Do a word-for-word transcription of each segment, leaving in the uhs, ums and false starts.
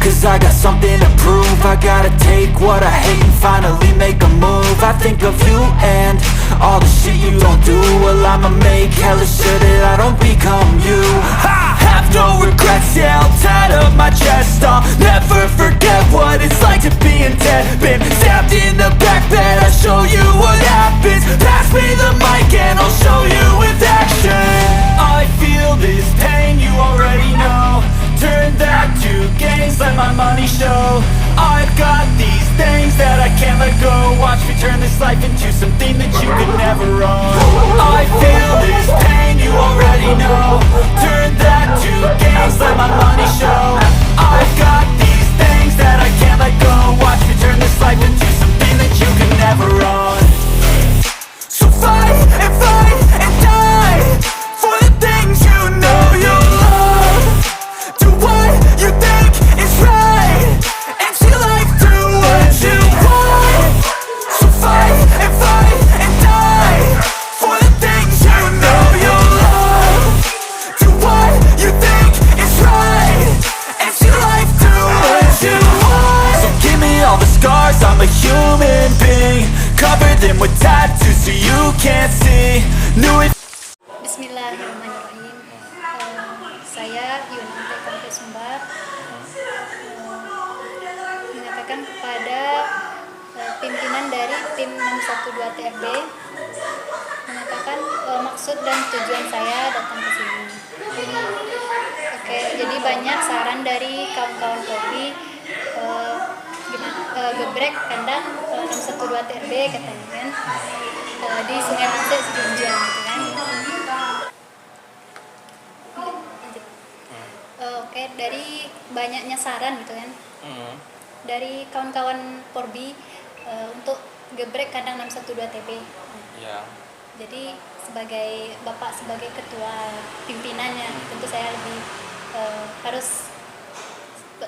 Cause I got something to prove. I gotta take what I hate and finally make a move. I think of you and all the shit you don't do. Well, I'ma make hella sure that I don't become you. I have no regrets, yeah, I'll tie up my chest. I'll never forget what it's like to be in debt. Been stabbed in the back bed, I'll show you what happens. Pass me the mic and I'll show you with action. I feel this pain, you already know. Turn that to gains, let my money show. I've got these things that I can't let go. Watch me turn this life into something that you could never own. I feel this pain, you already know. Turn that to gains, let my money show. I've got these things that I can't let go. Watch me turn this life into something that you could never own. So fight and fight and die for the things you know you love. Do what you think is right and see life through what you want. So fight and fight and die for the things you know you love. Do what you think is right and see life through what you want. So give me all the scars, I'm a human being. Cover them with tattoos so you can't see. New Bismillahirrahmanirrahim. Eh, saya Yuna Tek Kampe Sumbar, eh, mengatakan kepada, eh, pimpinan dari tim enam satu dua T R B, mengatakan, eh, maksud dan tujuan saya datang ke sini. Oke, jadi banyak saran dari kawan-kawan Polri, eh, gimana, eh, geprek kandang, eh, enam satu dua T R B katanya kan. Eh, di Sungai Masek Sijunjuang gitu kan. Lanjut. Eh, oke, dari banyaknya saran gitu kan. Hmm. Dari kawan-kawan Polri, eh, untuk geprek kandang enam satu dua T R B. Ya. Jadi sebagai Bapak sebagai ketua pimpinannya, tentu saya lebih, eh, harus,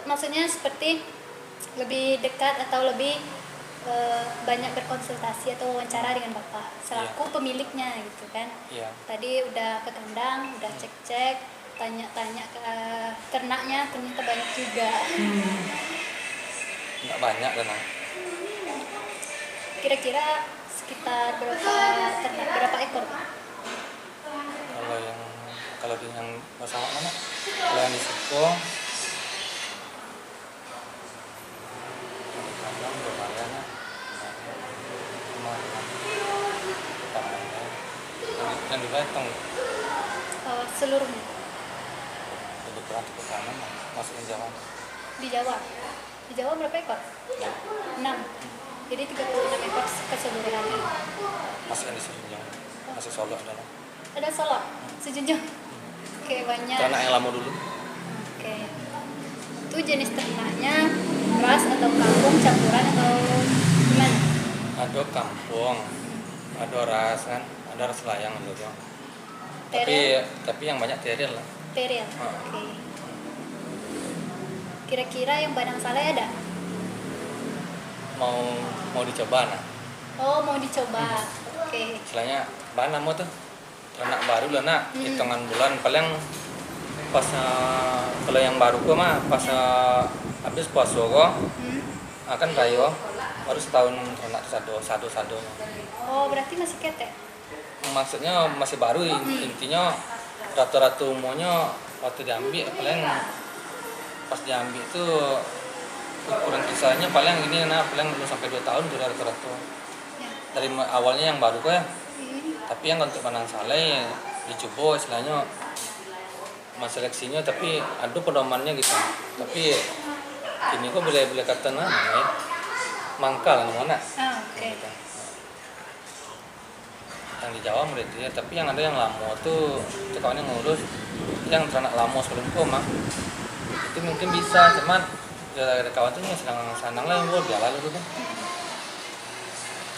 maksudnya seperti lebih dekat atau lebih, eh, banyak berkonsultasi atau wawancara dengan Bapak selaku pemiliknya gitu kan. Iya. Tadi udah ke kandang, udah cek-cek, tanya-tanya ke, eh, ternaknya, ternyata banyak juga. Hmm. Nggak banyak, Dana. Kira-kira sekitar berapa ternak, berapa ekor, Pak? Kalau yang, kalau di yang basawak mana? Kalau yang di siko, tanam lumayan lah. Cuma tanam yang, yang di Baitung. Oh, seluruhnya? Lebih kurang cukup tanam lah, masuk di Jawa. Di Jawa? Di Jawa berapa ekor? Enam. Enam. Jadi tiga puluh enam ekor keseluruhan. Masih ada Sijunjuang. Masih Solok ada lah. Ada Solok? Sijunjuang? Oke, banyak. Ternak yang lama dulu. Oke. Itu jenis ternaknya ras atau kampung campuran atau gimana? Ada kampung, ada ras kan, ada ras layang juga. Tapi, terial? Tapi yang banyak terial lah. Terial? Ha. Oke. Kira-kira yang Padang Salai ada? Mau, mau dicoba nah. Oh, mau dicoba. Hmm. Oke. Istilahnya, bahan lama tuh. Ternak baru lah nak. Hmm. Hitungan bulan paling pas, ah, kalau yang baru ko mah pas, ah, habis puasa ko, hmm, akan rayo, baru setahun ternak tu sado, sado-sado. Oh, berarti masih ketek? Maksudnya masih baru, in-, hmm, intinya rata-rata umurnya waktu diambil paling, pas diambil tu ukuran kisahnya paling gini nah, paling belum sampai dua tahun tu rata-rata. Ya. Dari ma-, awalnya yang baru ko ya. Hmm. Tapi yang untuk Padang Salai dicubo istilahnya, masih seleksinya tapi ada pedomannya gitu. Tapi kini ko boleh, boleh kata nah, ya, mangkal namanya. Ah, oke. Gitu. Yang di Jawa mulai itu ya, tapi yang ada yang lama tu, itu kawannya ngurus yang ternak lama sebelum ko mah. Itu mungkin bisa, cuman gara-gara kawan tu yang senang-senang lah, yang biarlah dulu kan.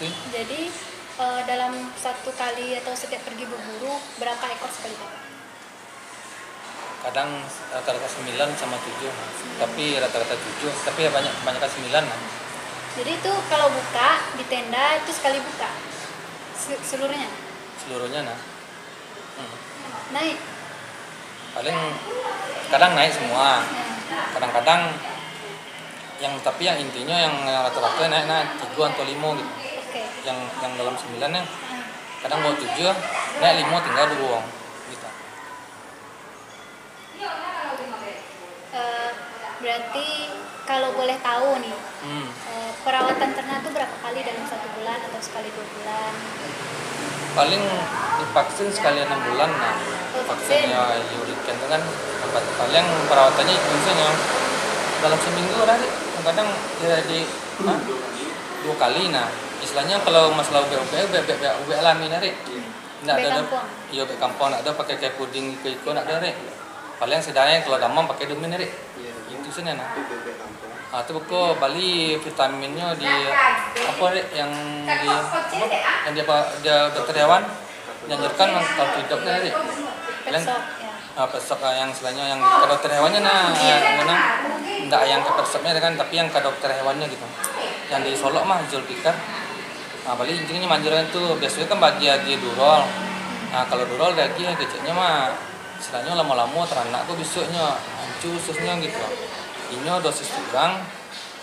Itu. Jadi, eh, dalam satu kali atau setiap pergi berburu, berapa ekor sekali, Pak? Kadang rata-rata sembilan sama tujuh, tapi rata-rata tujuh, tapi ya banyak, kebanyakan sembilan lah. Jadi itu kalau buka di tenda itu sekali buka? Se-, seluruhnya? Seluruhnya nah. Hmm. Naik? Paling kadang naik semua, ya, kadang-kadang Yang, tapi yang intinyo yang, yang rato-rato naik, naik tigo atau limo gitu. Oke. Yang, yang dalam sambilan ni, kadang bawa tujuh, naik limo tinggal duo gitu. Eh, berarti kalau boleh tahu nih, Hmm. eh, perawatan ternak tuh berapa kali dalam satu bulan atau sekali dua bulan? Paling divaksin sekali enam bulan lah. Oh, vaksin. Vaksin ya, urikan tu kan. Paling perawatannyo itu misalnyo dalam seminggu lah, Dik. Kadang ya di, ha? Dua kali nah. Istilahnya kalau masalah ubek-ubek, ubek, ubek, ubek, ubek alami nah, Dik. Ndak Ubek ado, ado, kampuang. Iyo, ubek kampuang, ndak ado pakai-pakai puding iko-iko, ndak ado, Dik. Paling sedarnyo kalau damam pakai Domin, Dik. Iyo. Itu sajo nah. Ubek-ubek kampuang. Ah, tu beko bali vitaminnyo di, apo, Dik, yang di, apo, yang di apo, dia dokter hewan, dianjurkan kalau hidup, Dik. Paling Pet shop, ya. Ah, pet shop, ah, yang istilahnya yang ka dokter hewannya nah, Iya. yang mana, ndak yang ka pet shopnya kan, tapi yang ka dokter hewannya gitu. Yang di Solok mah, Zulfikar. Ah, bali intinyo manjurkan tu, biasanya kan bagi agiah Durol. Nah, kalau Durol diagiah, keceknya mah, istilahnya lamo-lamo teranak tu bisuaknyo, ancu ususnyo gitu. Inyo dosis kurang,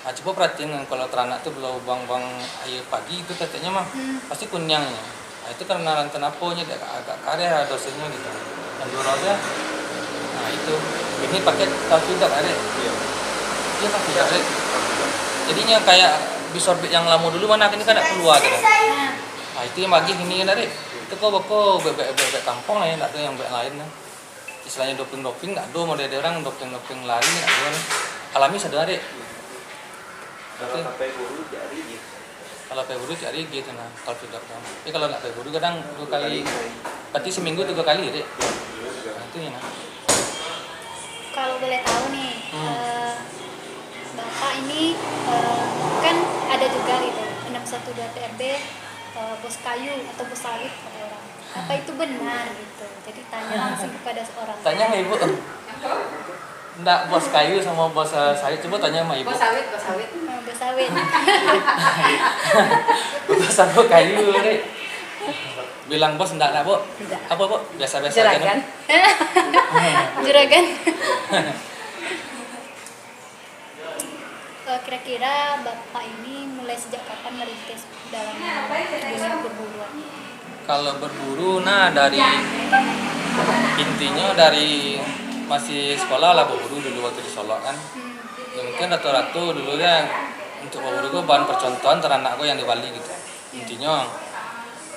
ah, cubo perhatian kalau teranak tu kalau buang-buang aia pagi tu, keceknya mah, Hmm. pasti kuniangnyo. Nah, itu karena rantan aponyo, dia agak, agak kareh lah dosenyo gitu. Yang Durol tu, nah, itu. Ini pakai Talfidox, Dik. Iya. Iya, Talfidox, Dik. Jadinya kayak disorbet yang lamo dulu, mana kini kan ndak keluar tu. Nah, itu yang bagi ini kan, Dik. Itu kau beko ubek-ubek kampuang lah, ya, ndak ado yang ubek lain lah. Istilahnya doping-doping ndak ado, model dia orang doping-doping lari ndak ado lah. Alami sadonyo, Dik. Kalau Itu. sampai guru, jadi gitu. Kalau pai guru cari gitu nah, kalau tidak kan. Tapi kalau ndak pai guru kadang dua Dua kali. kali. Berarti seminggu tiga kali, Dik? Iya, seminggu tiga Nah, kali. itu ya nah. Kalau boleh tahu nih, Hmm. eh, Bapak ini, eh, kan ada juga gitu, enam satu dua T R B, eh, bos kayu atau bos sawit kata orang. Apa itu benar gitu? Jadi tanya langsung kepada seorang. Tanya sama ibu. Ndak bos kayu sama bos, eh, sawit. Coba tanya sama ibu. Bos sawit, bos sawit. Hmm, bos sawit. Bos sawit kayu, Dik. Bilang bos ndak, ndak, Bu? Ndak. Apa, Bu? Biasa-biasa aja, Juragan. Juragan. Eh, kira-kira Bapak ini mulai sejak kapan merintis dalam dunia perburuan? Kalau berburu, nah, dari, intinyo dari masih sekolah lah berburu dulu waktu di Solok kan. Hmm. Ya, mungkin rato-rato dulu kan untuk berburu tu bahan percontohan teranak ko yang di Bali gitu. Intinyo,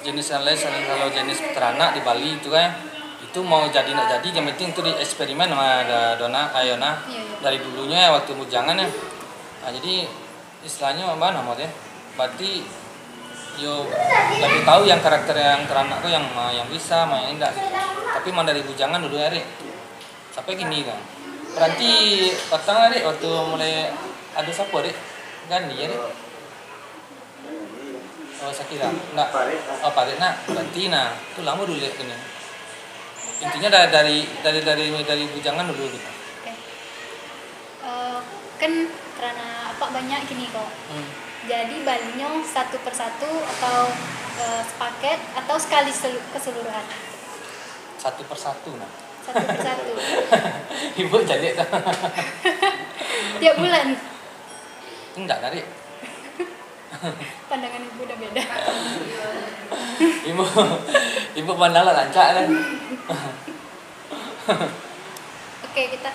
jenis yang lain selain kalau jenis teranak di Bali itu kan, itu mau jadi ndak jadi, yang penting itu dieksperimen sama ada dona, ayo nah. Iya, iya. Dari dulunya ya, waktu bujangan ya. Nah, jadi istilahnyo apa namo teh? Berarti yo lebih tahu yang karakter yang teranak tu yang ma-, yang bisa, ma yang indak gitu. Tapi memang dari bujangan dulu ya, Dik. Sampai kini kan. Berarti patang, Dik, waktu mulai ada siapa, Dik? Gandhi ya, Dik? Oh, Sakira. Ndak. Parit, ah. Oh, Parit, nah. Berarti, nah, tu lama dulu lihat kini. Intinya da-, dari, dari, dari, dari bujangan dulu gitu. Oke. Eh, kan karena apa banyak gini kok. Hmm. Jadi balinyo satu persatu atau, eh, sepaket atau sekali selu-, keseluruhan? Satu persatu, nah. Satu persatu. Ibu caliak tu. Tiap bulan? Enggak, Dik. Pandangan ibu udah beda. Ibu, ibu pandang lah rancak kan. Oke, kita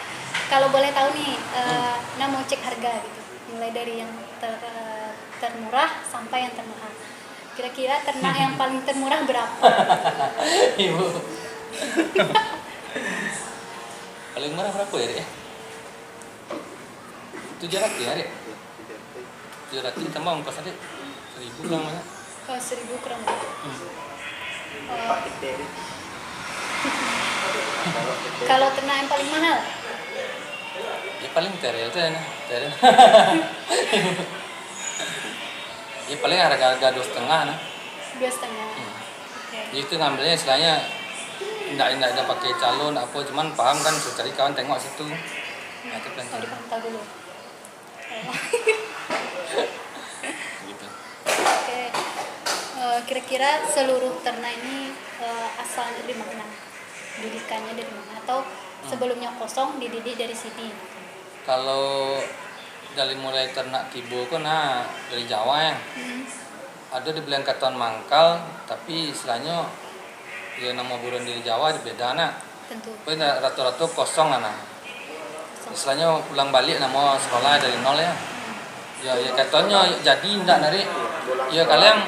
kalau boleh tahu nih, eh, Hmm. nah mau cek harga gitu. Mulai dari yang ter-, eh, termurah sampai yang termahal. Kira-kira ternak yang paling termurah berapa? Ibu. Paling murah berapa ya, Dik? Tujuh ratus ya, Dik? Tujuh ratus tambah ongkos, Dik. Seribu kurang banyak. Oh, seribu kurang banyak. Hmm. Oh. Kalau ternak yang paling mahal? Ya, paling terel tu ya, nah. Terel. Ya, paling harga-harga dua setengah, nah. Dua setengah. Hmm. Oke. Jadi itu ngambilnya istilahnya ndak, ndak ada pakai calon apa, cuman paham kan, cari kawan tengok situ. Nah, itu penting. Oh, dipantau dulu. Oh. Gitu. Oke. Eh, kira-kira seluruh ternak ini, eh, asalnya dari mana? Didikannya dari mana? Atau Hmm. sebelumnya kosong dididik dari sini? Kalau Dari mulai ternak tibo ko nah, dari Jawa, ya. Hmm. Ado dibilang katon mangkal, tapi istilahnyo, ya, namo buruan dari Jawa beda, nah. Tentu. Tapi na-, rato-rato kosong lah, nah. Kosong. Istilahnyo ulang baliak namo sekolah dari nol, ya. Hmm. Ya, ya, katonnyo jadi indak dari, ya, kalian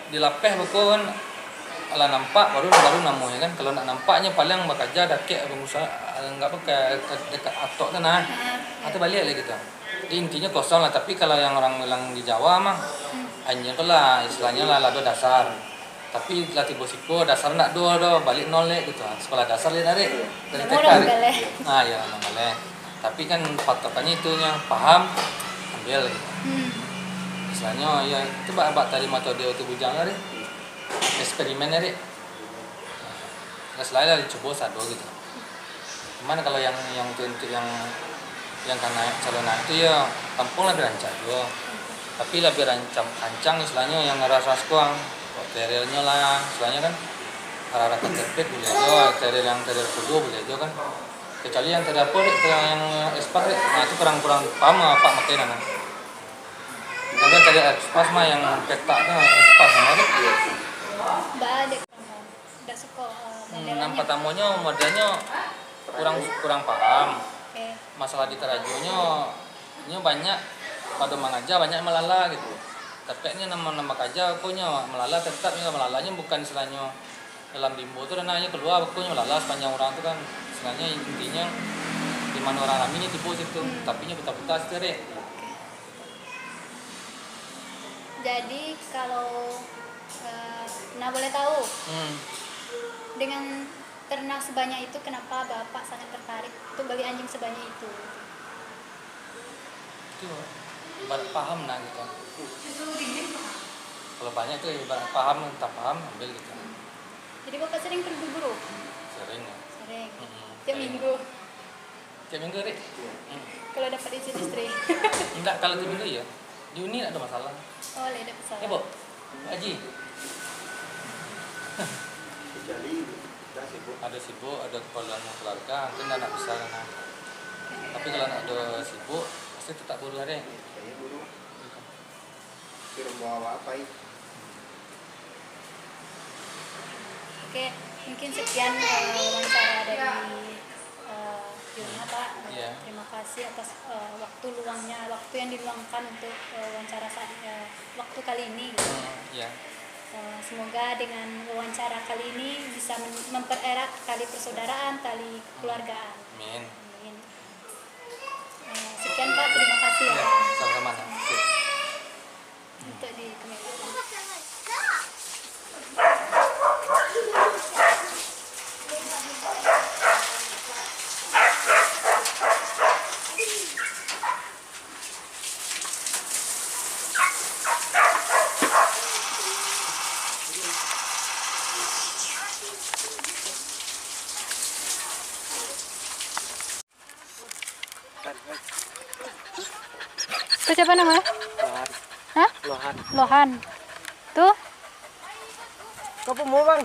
dilapeh beko kan, alah nampak baru, baru namonyo kan. Kalau ndak nampak nyo paling bakaja dakek pengusaha, anggap ka, ka, dekat atok tu nah. Ah, ah, tu baliak lagi tu. Jadi intinyo kosong lah, tapi kalau yang orang bilang di Jawa mah, hmm, anjing tu lah, istilahnyo lah, lah ado dasar. Tapi lah tibo siko, dasar ndak ado doh, baliak nol dek gitu. Sekolah dasar liek dari, dari Namo T K lah dek. Baleh. Ah, ya, namo baleh. Tapi kan patokannyo itunyo, paham, ambil gitu. Hmm. Istilahnyo, ya, itu bak, bak tadi metode tu bujang tadi. Eksperimen tadi. Nah, selai lah dicubo sado gitu. Cuman kalau yang, yang tu untuk yang, yang ka naik, calon naik tu ya, kampung lebih rancak juo. Tapi lebih rancang, rancang istilahnyo yang rasa sekuang. Kok terilnyo lah, istilahnyo kan, arah-arah ka tepet boleh juo, teril yang teril kudo boleh juo kan. Kecuali yang teril apo, yang, yang espas, nah, itu kurang, kurang paham apak makai nah. Kalau teril espas mah yang petak tu, espas mah tu. Ba, dek, ndak suko, eh, hmm, modelnyo. Yang pertamonyo modelnyo kurang, kurang paham. Oke. Masalah di karajonyo, nyo banyak pado mangaja, banyak malala gitu. Tapi nyo namo, namo kaja, kok nyo malala, tetap nyo malalanyo bukan istilahnyo dalam bimbo tu, dan nyo kalua, kok nyo malala sapanjang urang tu kan. Istilahnyo intinyo di mano urang rami nyo tibo situ, hmm, tapi nyo puta-puta situ dek. Oke. Jadi, kalau, eh, nah, boleh tahu, hmm, dengan ternak sebanyak itu, kenapa Bapak sangat tertarik untuk beli anjing sebanyak itu? Itu ibarat paham nah gitu. Kalau banyak tu ibarat paham, entah paham, ambil gitu. Jadi, Bapak sering pergi berburu? Sering, ya. Sering. Mm-mm. Tiap minggu? Tiap minggu, Rik. Hmm. Kalau dapat izin istri. Enggak, kalau tiap minggu, ya. Di uni tak ada masalah. Oh, boleh, tak ada masalah. Ya, Bu? Haji? Kecuali kita sibuk. Ada sibuk, ada keperluan keluarga, mungkin anak besar, nah. Tapi kalau anak ada sibuk, pasti tetap buru, Rik. Iya, buru. Gitu. Suruh bawa apa, Rik? Oke, mungkin sekian, eh, wawancara dari, eh, Yona, Pak. Iya. Terima kasih atas, eh, waktu luangnya, waktu yang diluangkan untuk, eh, wawancara saat, eh, waktu kali ini, gitu. Hmm, iya. Eh, semoga dengan wawancara kali ini bisa men-, mempererat tali persaudaraan, tali kekeluargaan. Amin. Amin. Eh, sekian, Pak. Terima kasih, ya. Iya, sama-sama, Nak. Oke. Untuk di kamera. Itu siapa namanya? Lohan. Hah? Lohan. Lohan. Tuh? Kau pun mau, Bang?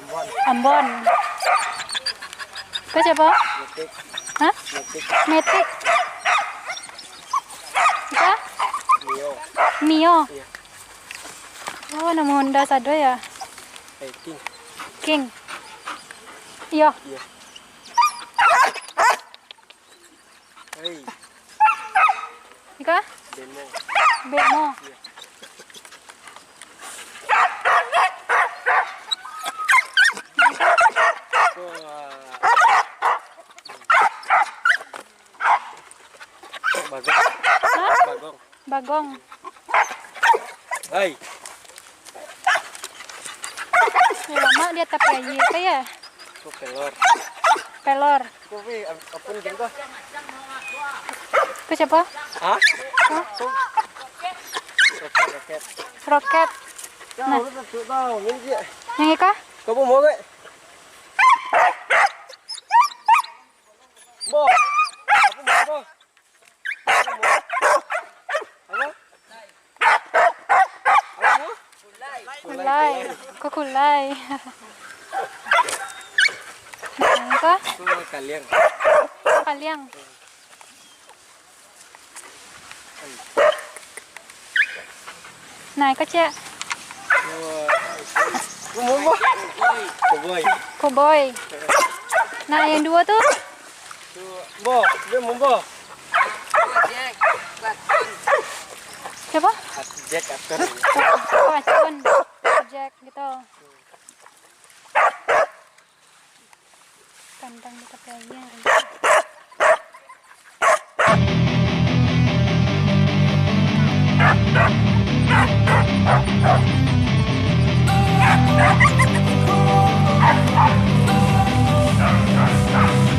Ambon. Ambon. Itu siapa? Metik. Hah? Metik. Metik. Apa? Mio. Mio. Iya. Oh, nama Honda sado ya? Eh, King. King. Iya. Iya. Hei. Ika? Bemo. Bemo. Iya. Wah. Bagong. Hah? Bagong. Bagong. Hai. Ya, lama dia tapi aja itu ya. Itu pelor. Pelor. Itu, weh, ap-, apa nih, Bang? Itu siapa? Hah? Hah? Roket, roket. Roket. Ya, nah. Lu tak tahu, ini dia. Yang ika? Kau mau, weh? Bo. Apa, Bo? Apa? Apa? Kulai. Kok kulai? Apa? Itu kaliang. Kaliang. Nah, kecek. Koboi. Koboi. Nah, yang dua tu? Bo, dia mau bo. Siapa? Jack After. Racun. Jack gitu. Kandang di tepiannya.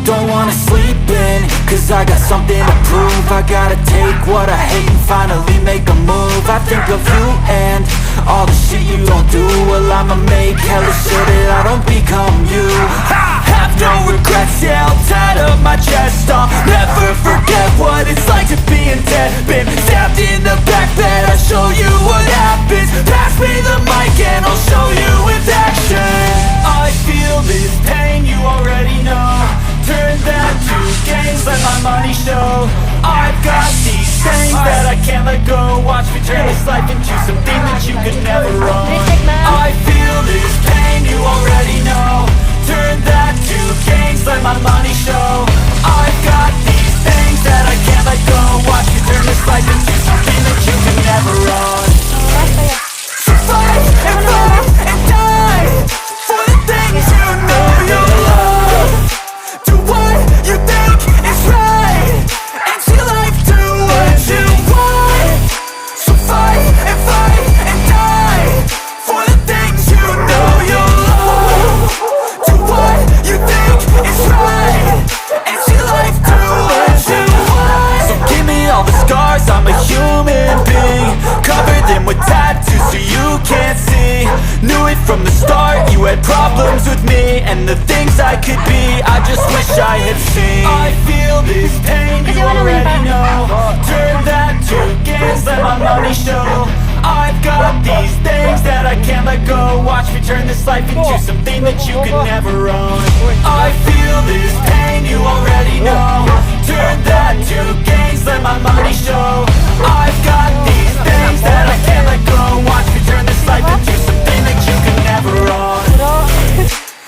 Don't wanna sleep in, cause I got something to prove. I gotta take what I hate and finally make a move. I think of you and all the shit you don't do. Well, I'ma make hella sure that I don't become you. I have no regrets, yeah, I'll tie up my chest. I'll never forget what it's like to be in debt. Been stabbed in the back bed, I'll show you what happens. Pass me the mic and I'll show you with action. I feel this pain, you already know. Turn that to gains, let my money show. I've got these things that I can't let go. Watch me turn this life into something that you could never own. I feel this pain, you already know. Turn that to gains, let my money show. I've got these things that I can't let go. Watch me turn this life into something that you could never own. So fight and fight and die for the things you know you love. Do what you think is right, and see life do what you want. So fight and fight and die for the things you know you love. Do what you think is right, and see life do what you want. So give me all the scars, I'm a human being. Cover them with tattoos so you can't see. Knew it from the start, you had problems with me and the things I could be. I just wish I had seen. I feel this pain, you already know. Turn that to gains, let my money show. I've got these things that I can't let go. Watch me turn this life into something that you could never own. I feel this pain, you already know. Turn that to gains, let my money show. I've got these things that I can't let go. Watch me turn this life into something that you could never own.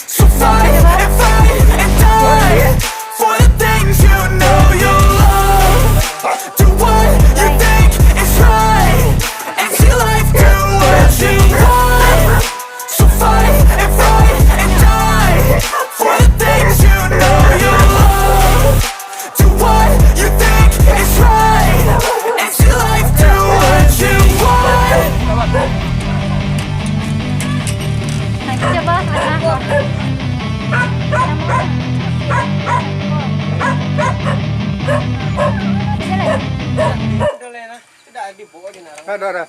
So fight and fight and die for the things you know you love. Do what you think is right, and see life do what you want. So fight and fight and die for the things you know you love. Do what you think is right, and see life do what you want. Nah, itu coba, mana? Ada lagi? Ada, ada.